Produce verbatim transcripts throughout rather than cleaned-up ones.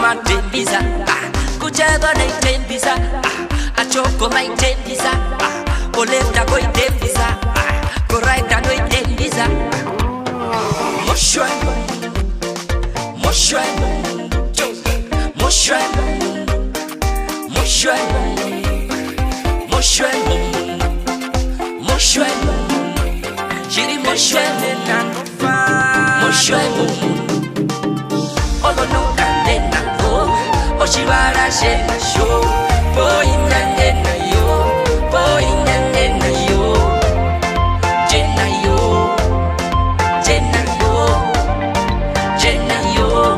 Tembisa, ah, kucheva na itembisa, ah, achoko ma itembisa, ah, kolefta ko itembisa, ah, koraita no itembisa, ah. Moshwemo, moshwemo, moshwemo, moshwemo, moshwemo, moshwemo, shiri moshwemo. Moshwemo. Olonoka ndena ko, otjivara tjena tjo, poinda ndena yo, poinda ndena yo, ndena yo, ndena yo, ndena yo.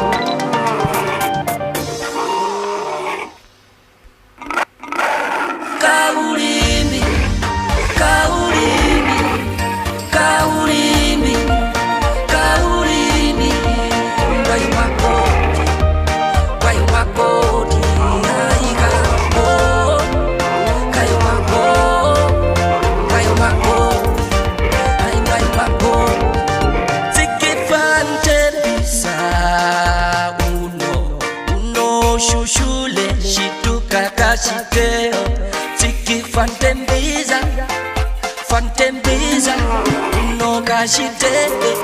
Kaurimbi, kaurimbi, kaurimbi, kaurimbi. Ngwai makoti, ngwai makoti, ai kako, kai mako, ngwai mako, ai ngwai mako. Tsikifante bisa uno. Uno shushu le tjituka katjiteo, tsiki fante mbiza, fante mbiza, uno katjiteo.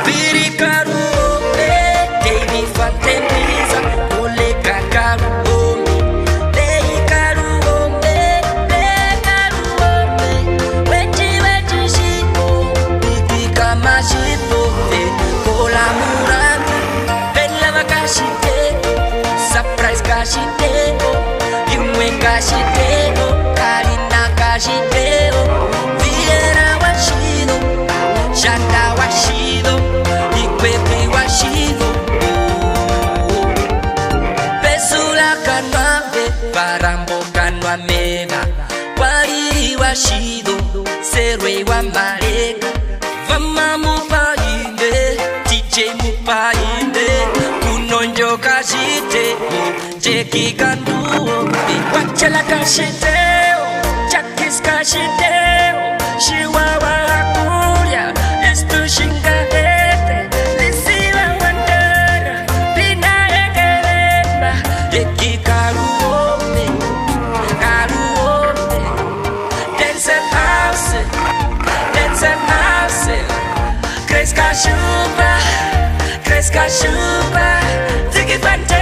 Viri karuo, eh, David fante mbiza, kule kakaruo, eh, karuo, eh, eh, karuo, eh, weti, weti shiko, bibi kama shiko, eh, kola murami. Bella va kashiteo, surprise kashiteo, Imwe kashiteo, Karina kashiteo, Viera washido, Shanda washido, Ikwepi washido. Pesula kanwa ve, Varambo kanwa meva, Kwari washido, Serwe wa mareka. Vama mupainde, D J mupainde, kunondjo kashiteo, Jeki kanduo, Wachela kashiteo, Jakis kashiteo, Shiwawa Akuria, Istu Shingahete, Lisiwa Wandera, Pina Ekeremba, Jeki karuo, karuo. Denzel House, Denzel House, Grace Kashuba, Grace Kashuba, Ziggy Fante